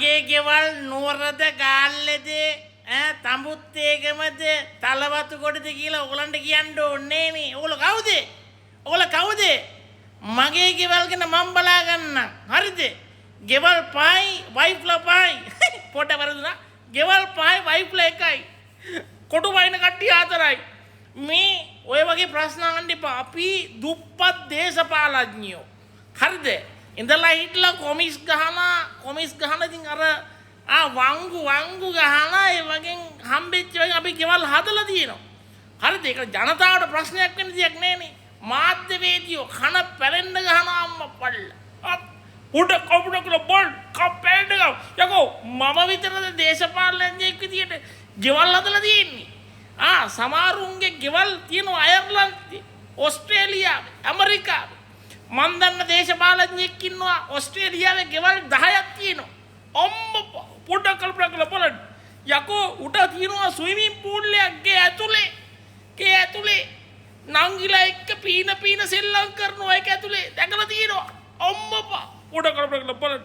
මගේ ගෙවල් නුවරද ගාල්ලේද ඈ තඹුත්තේගමද තලවතුගොඩද කියලා ඔයගලන්ට කියන්න ඕනේ නේ. ඔයගොල්ලෝ කවුද? ඔයගොල්ලෝ කවුද? මගේ ගෙවල් ගැන මම බලා ගන්නම්. හරිද? ගෙවල් 5යි වයිෆ්ලා 5යි. පොඩ වැරදුනා. ගෙවල් 5යි වයිෆ්ලා 1යි. කොටු වයින් කට්ටිය 4යි. මේ ඔය වගේ ප්‍රශ්න අහන්න එපා. අපි දුප්පත් දේශපාලඥයෝ. හරිද? ඉඳලා හිටලා කොමිස් ගහලා කොමිස් ගහලා ඉතින් අර ආ වංගු වංගු ගහලා ඒ වගේ හම්බෙච්ච වගේ අපි ගෙවල් හදලා තියෙනවා. හරිද? ඒක ජනතාවට ප්‍රශ්නයක් වෙන දෙයක් නෑනේ. මාධ්‍යවේදියෝ කන පැලෙන්න ගහන අම්මා පල්ලා. උඩ කවුඩ කියලා බොල් කප්පැලෙන්න ගහ. යකෝ මම විතරද දේශපාලනඥයෙක් විදියට ගෙවල් හදලා තියෙන්නේ? ආ සමහරුන්ගේ ගෙවල් තියෙනවා අයර්ලන්තේ, ඕස්ට්‍රේලියාවේ, ඇමරිකාවේ. මන් දන්න දේශපාලඥයෙක් ඉන්නවා ඕස්ට්‍රේලියාවේ ගෙවල් 10ක් තියෙනවා. අම්මා පොඩ්ඩක් කල්පනා කරලා බලන්න. යකෝ උඩ තියෙනවා ස්විමින් පූල් එකක් ගේ ඇතුලේ. ගේ ඇතුලේ නංගිලා එක්ක පීන පීන සෙල්ලම් කරනවා ඒක ඇතුලේ දැකලා තියෙනවා. අම්මපා පොඩ්ඩක් කල්පනා කරලා බලන්න.